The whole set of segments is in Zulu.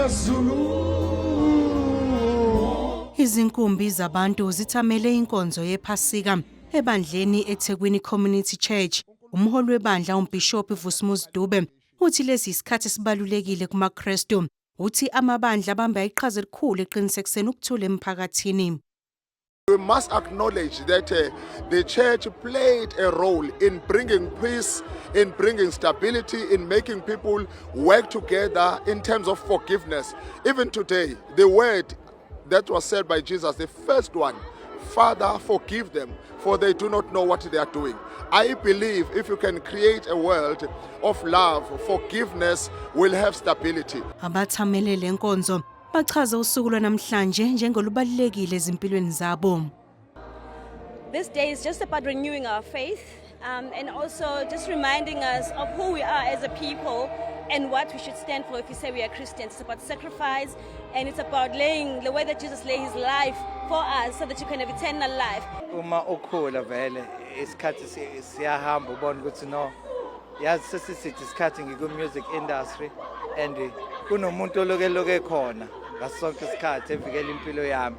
Zulu. Izinkumbi zabantu zithamele inkonzo yePhasika ebandleni eThekwini Community Church. Umholi webandla uMbhishobhi Vusimuzi Dube uthi lesi isikhathi esibalulekile kumaKristu. Uthi amabandla abamba iqhaza elikhulu eqinisekiseni ukuthula emphakathini. We must acknowledge that the church played a role in bringing peace, in bringing stability, in making people work together in terms of forgiveness. Even today, the word that was said by Jesus, the first one, "Father, forgive them, for they do not know what they are doing." I believe if you can create a world of love, forgiveness will have stability. Abathamele lenkonzo bachaza usuku lwanamhlanje njengolubalulekile ezimpilweni zabo. This day is just about renewing our faith and also just reminding us of who we are as a people and what we should stand for if we say we are Christians. It's about sacrifice and it's about laying the way that Jesus laid his life for us so that you can have eternal life. Uma ukhula vele isikhathi siyahamba, ubona ukuthi no, yazi sesisithi isikhathi ngiku-music industry and kunomuntu oloke loke khona ngaso sonke isikhathi evikela impilo yami,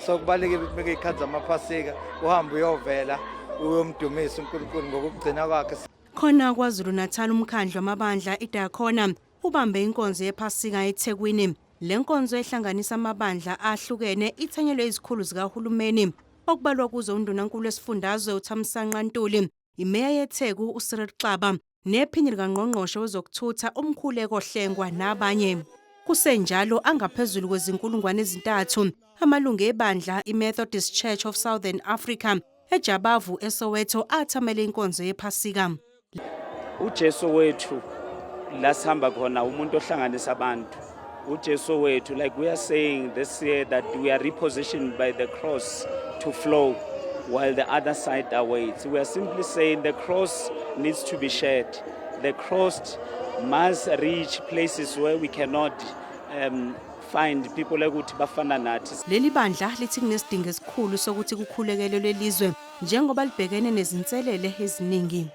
so kubalulekile ukuthi mekuyikhathi zamaphasika uhambe uyovela uyomdumisa uNkulunkulu ngokugcina kwakhe. Khona KwaZulu Natal, umkhandlu wamabandla iDiakonia ubambe inkonzo yePhasika eThekwini. Le nkonzo ehlanganisa amabandla ahlukene ithanyelwe izikhulu zikahulumeni okubalwa kuzo undunankulu wesifundazwe uThamsanqa Ntuli, imeya yeTheku uCyril Xaba nephini likangqongqoshe wezokuthutha uMkhuleko Hlengwa nabanye. Kusenjalo, angaphezulu kwezinkulungwane 3 amalungu ebandla iMethodist Church of Southern Africa eJabavu eSoweto athamele inkonzo yePhasika. UJesu wethu la sihamba khona, umuntu ohlanganisa abantu, uJesu wethu. Like we are saying this year that we are repositioned by the cross to flow while the other side awaits. We are simply saying the cross needs to be shared. The cross must reach places where we cannot find people ekuthi bafana nathi. Leli bandla lithi kunesidingo esikhulu sokuthi kukhulekelwe lelizwe njengoba libhekene nezinselele eziningi.